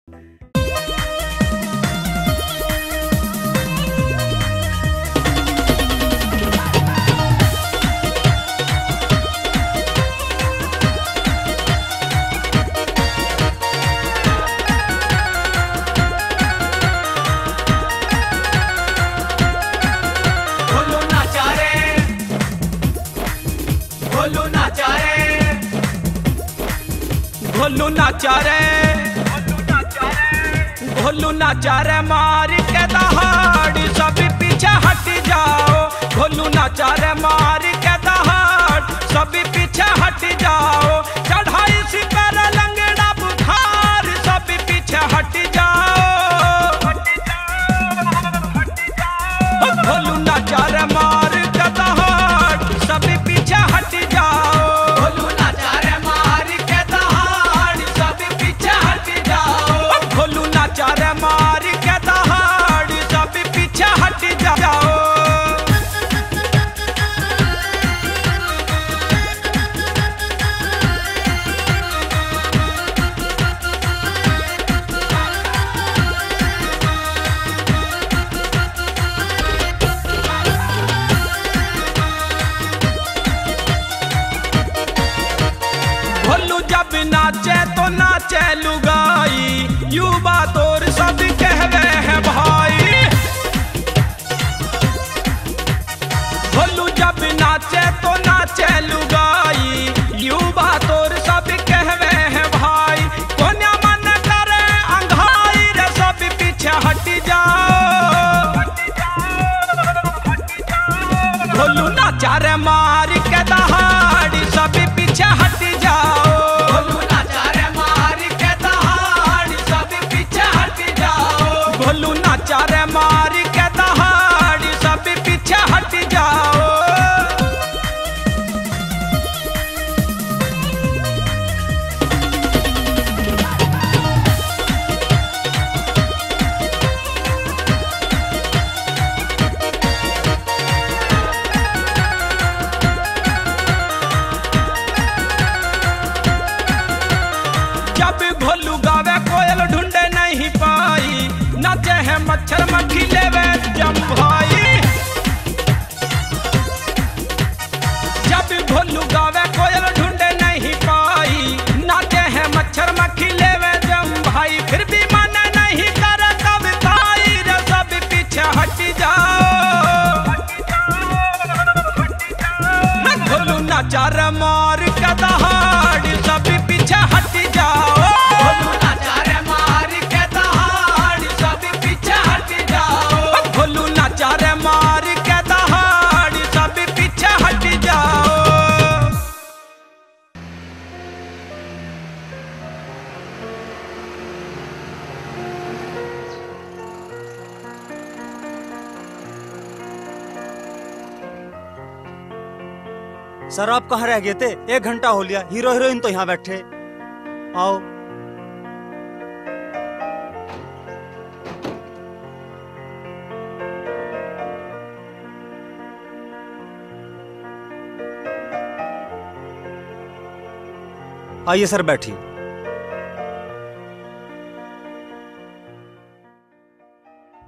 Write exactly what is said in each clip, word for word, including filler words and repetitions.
भोलू नाचा रे, भोलू नाचा रे, भोलू नाचा रे, भोलू नाचा रे, मार के दहाड़ सब पीछे हट जाओ। भोलू नाचा रे, मार के दहाड़ सब पीछे हट जाओ। चढ़ाई सी पर लंगड़ा बुखार सब पीछे हट जाओ। भोलू नाचा रे, मार के दहाड़ सब पीछे हट जाओ। भोलू नाचा रे, मार के दहाड़ सब पीछे हट जाओ। भोलू नाचा रे, मार के दहाड़ सब पीछे हट जाओ। भोलू जब नाचे तो नाचे लुगाई, युवा दौर सब कहवे हैं भाई। भोलू जब नाचे तो नाचे लुगाई, युवा तोर सब कहवे हैं भाई। कोन्या मन करे अंघाई रे, सब पीछे हट जाओ। भोलू नाचा रे मार के दहाड़, सब पीछे हट जाओ। भोलू नाचा रे मार के दहाड़, सब पीछे हट जाओ। भोलू नाचा रे मार के दहाड़, सब पीछे हट जाओ। जब भोलू गावे कोयल ढूंढे नहीं पाई, नाचे है मच्छर मक्खी लेवे जम भाई। जब भोलू गावे कोयल ढूंढे नहीं पाई, नाचे है मच्छर मक्खी लेवे जम भाई। फिर भी मन नहीं करे तब ताई रे, सब पीछे हट जाओ। भोलू नाचा रे मार के दहाड़, सब पीछे हट जाओ। भोलू नाचा रे मार के दहाड़, सब पीछे हट जाओ। भोलू नाचा रे मार के दहाड़, सब पीछे हट जाओ। सर, आप कहाँ रह गए थे? एक घंटा हो लिया, हीरो हीरोइन तो यहाँ बैठे। आओ। आइए सर, बैठिए।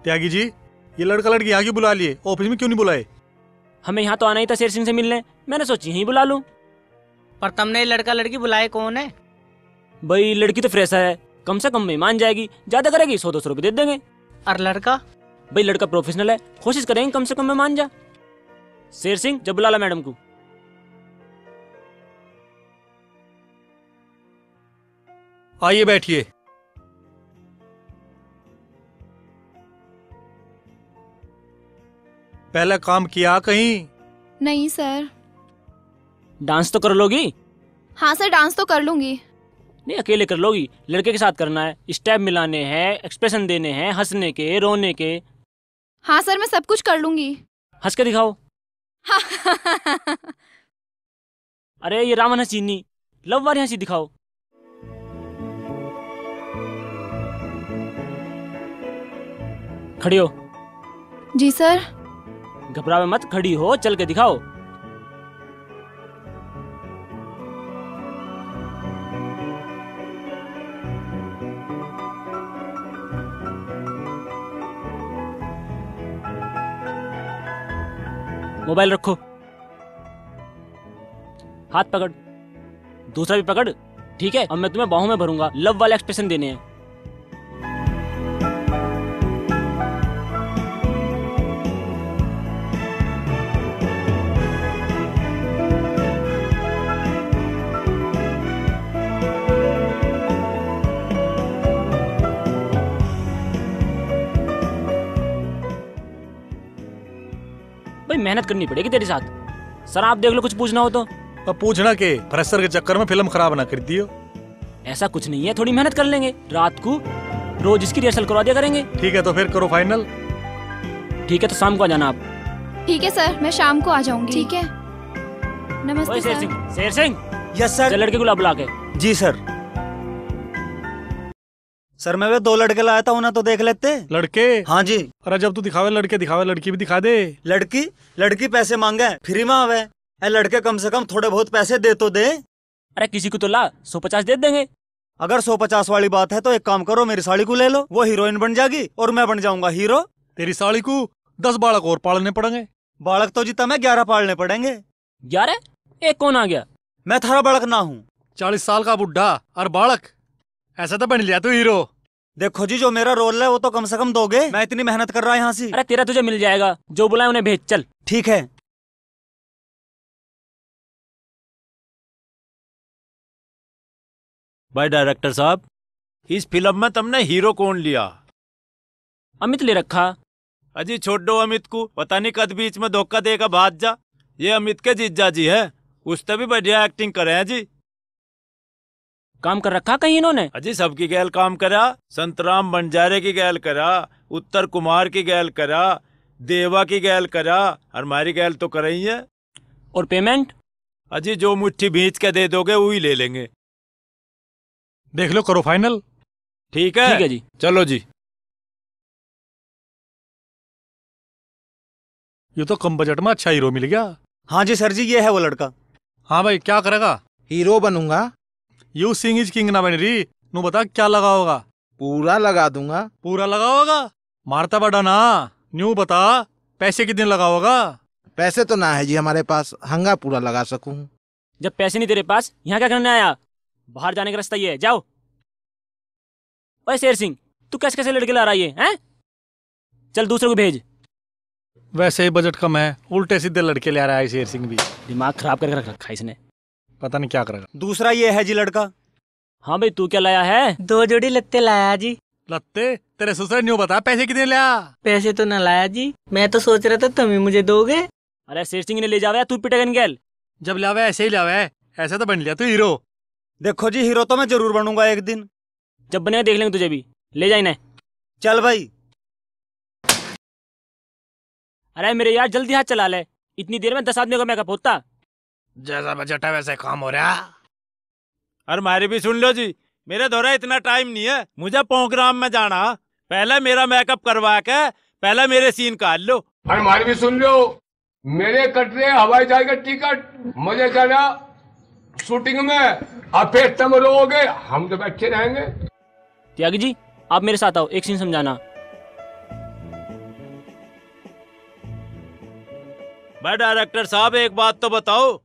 त्यागी जी, ये लड़का लड़की यहाँ क्यों बुला लिए? ऑफिस में क्यों नहीं बुलाए? हमें यहाँ तो आना ही था शेर सिंह से मिलने, मैंने सोची यहीं बुला लूँ। पर तुमने ये लड़का लड़की बुलाए कौन है? भाई, लड़की तो फ्रेशर है, कम से कम में मान जाएगी, ज्यादा करेगी सौ दो सौ रुपये दे देंगे। और लड़का? भाई, लड़का प्रोफेशनल है, कोशिश करेंगे कम से कम में मान जा। शेर सिंह, जब बुला ला मैडम को। आइए, बैठिए। पहले काम किया कहीं? नहीं सर। डांस तो कर लोगी? हाँ सर, डांस तो कर लूंगी। नहीं, अकेले कर लोगी, लड़के के साथ करना है। स्टेप मिलाने हैं, एक्सप्रेशन देने हैं, हंसने के, रोने के। हाँ सर, मैं सब कुछ कर लूंगी। हंस के दिखाओ। अरे, ये रावण हंसी नहीं, लव वाली हंसी दिखाओ। खड़ी हो। जी सर। घबरावे मत, खड़ी हो, चल के दिखाओ। मोबाइल रखो, हाथ पकड़, दूसरा भी पकड़। ठीक है, अब मैं तुम्हें बाहों में भरूंगा, लव वाले एक्सप्रेशन देने हैं। भाई, मेहनत करनी पड़ेगी तेरे साथ। सर, आप देख लो, कुछ पूछना हो तो। अब पूछना के, प्रेशर के चक्कर में फिल्म खराब ना कर दियो। ऐसा कुछ नहीं है, थोड़ी मेहनत कर लेंगे। रात को रोज इसकी रिहर्सल करवा दिया करेंगे। ठीक है, तो फिर करो फाइनल। ठीक है, तो शाम को आ जाना आप। ठीक है सर, मैं शाम को आ जाऊंगी। ठीक है, नमस्ते ओए शेर सर। सिंह, शेर सिंह, यस सर। चल, लड़के को ला बुला के। जी सर। सर, मैं वे दो लड़के लाया था, उन्हें तो देख लेते। लड़के? हाँ जी। अरे, जब तू दिखावे लड़के, दिखावे लड़की भी दिखा दे। लड़की? लड़की पैसे मांगे, फ्री में आवे। ए, लड़के कम से कम थोड़े बहुत पैसे दे तो दे। अरे, किसी को तो ला, सौ पचास दे देंगे। अगर सौ पचास वाली बात है तो एक काम करो, मेरी साली को ले लो, वो हीरोइन बन जाएगी और मैं बन जाऊंगा हीरो। तेरी साली को दस बालक और पालने पड़ेंगे। बालक तो जी तमें ग्यारह पालने पड़ेंगे। ग्यारह? एक कौन आ गया? मैं थारा बालक ना हूँ। चालीस साल का बुढ़ा और बालक, ऐसा तो बन लिया तू हीरो। देखो जी, जो मेरा रोल है वो तो कम से कम दोगे। मैं इतनी मेहनत कर रहा यहाँ से। अरे, तेरा तुझे मिल जाएगा, जो बुलाए उन्हें भेज, चल। ठीक है। भाई डायरेक्टर साहब, इस फिल्म में तुमने हीरो कौन लिया? अमित ले रखा। अजी छोड़ो अमित को, पता नहीं कद बीच में धोखा देकर भाग जा। ये अमित के जीजा जी है, उससे भी बढ़िया एक्टिंग करे हैं जी। काम कर रखा कहीं इन्होंने? अजी सबकी गैल काम करा, संतराम बंजारे की गैल करा, उत्तर कुमार की गैल करा, देवा की गैल करा, और हमारी गैल तो करा ही है। और पेमेंट? अजी जो मुट्ठी भींच के दे दोगे वही ले लेंगे। देख लो, करो फाइनल। ठीक है। ठीक है जी। चलो जी। ये तो कम बजट में अच्छा हीरो मिल गया। हाँ जी सर जी, ये है वो लड़का। हाँ भाई, क्या करेगा? हीरो बनूंगा। यू सिंग इज किंग ना बन रही। नू बता, क्या लगाओगा? पूरा लगा दूंगा। पूरा लगाओगा? मारता बड़ा ना। न्यू बता, पैसे कितने लगाओगा? पैसे तो ना है जी हमारे पास, हंगा पूरा लगा सकूं। जब पैसे नहीं तेरे पास, यहाँ क्या करने आया? बाहर जाने का रास्ता ये है, जाओ। ओए शेर सिंह, तू कैसे कैसे लड़के ला रहा है ये, हैं? चल दूसरे को भेज। वैसे ही बजट कम है, उल्टे सीधे लड़के ले आ रहा है शेर सिंह भी। दिमाग खराब करके रख रखा है इसने। पता नहीं क्या करेगा। दूसरा ये है जी लड़का। हाँ भाई, तू क्या लाया है? दो जोड़ी लत्ते लाया जी। लत्ते? तेरे ससुर ने न्यू बता, पैसे कितने लिया? पैसे तो ना लाया जी, मैं तो सोच रहा था तुम ही मुझे दोगे। अरे शेर सिंह ने ले जावे, तू पिटेगा इनगैल। जब लावे ऐसे ही लावे, ऐसे तो बन लिया तू हीरो। देखो जी, हीरो तो मैं जरूर बनूंगा एक दिन। जब बनेगा देख लेंगे तुझे भी। ले जा इन्हें। चल भाई। अरे मेरे यार, जल्दी हाथ चला ले, इतनी देर में दस आदमियों का मेकअप होता। जैसा बजट है वैसे काम हो रहा। अरे म्हारी भी सुन लो जी, मेरे धोरे इतना टाइम नहीं है, मुझे प्रोग्राम में जाना। पहले मेरा मेकअप करवा के पहले मेरे सीन काट लो। अरे म्हारी भी सुन लो, मेरे कट रहे हवाई जहाज का टिकट, मजे जाना शूटिंग में, अब फिर तुम रोओगे, हम तो बैठे रहेंगे। त्यागी जी, आप मेरे साथ आओ, एक सीन समझाना। भाई डायरेक्टर साहब, एक बात तो बताओ,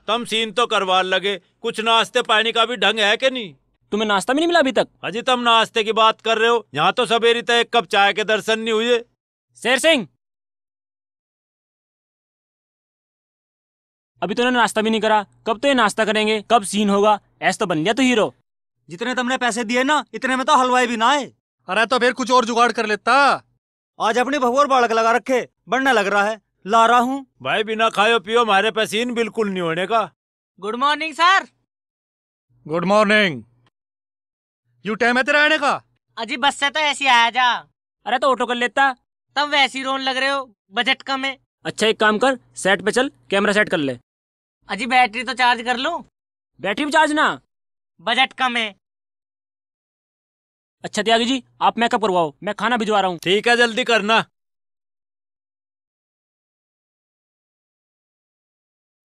तुम सीन तो करवा लगे, कुछ नाश्ते पानी का भी ढंग है कि नहीं? तुम्हें नाश्ता भी नहीं मिला अभी तक? अजी, तुम नाश्ते की बात कर रहे हो, यहाँ तो सवेरे तक एक कप चाय के दर्शन नहीं हुए। शेर सिंह, अभी तो इन्होंने नाश्ता भी नहीं करा, कब तो ये नाश्ता करेंगे, कब सीन होगा? ऐसा तो बन गया तू हीरो। जितने तुमने पैसे दिए ना, इतने में तो हलवाई भी ना आए। अरे तो फिर कुछ और जुगाड़ कर लेता। आज अपनी बहू और बालक लगा रखे, बढ़ने लग रहा है, ला रहा हूँ। भाई, बिना खायो पियो हमारे पे सीन बिल्कुल नहीं होने का। Good morning sir. Good morning. You time है तेरा आने का? अजी बस से तो ऐसे ही आया जा। अरे तो ऑटो कर लेता। तब वैसे ही रोन लग रहे हो, बजट कम है। अच्छा एक काम कर, सेट पे चल, कैमरा सेट कर ले। अजी बैटरी तो चार्ज कर लूं? बैटरी भी चार्ज ना। बजट कम है। अच्छा त्यागी जी, आप मेकअप करवाओ, मैं खाना भिजवा रहा हूँ। ठीक है, जल्दी करना।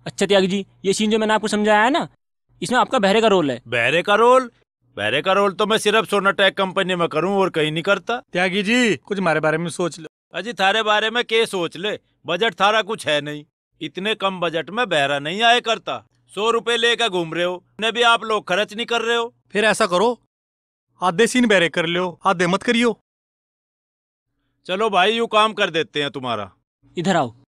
अच्छा त्यागी जी, ये सीन जो मैंने आपको समझाया है ना, इसमें आपका बहरे का रोल है। बहरे का रोल? बहरे का रोल तो मैं सिर्फ सोनाटेक कंपनी में करूं और कहीं नहीं करता। त्यागी जी, कुछ हमारे बारे में सोच लो। अजी, थारे बारे में के सोच ले, बजट थारा कुछ है नहीं। इतने कम बजट में बहरा नहीं आया करता। सौ रुपए लेकर घूम रहे हो, ने भी आप लोग खर्च नहीं कर रहे हो। फिर ऐसा करो, आधे सीन बहरे कर लियो, आधे मत करियो। चलो भाई, यू काम कर देते हैं तुम्हारा। इधर आओ।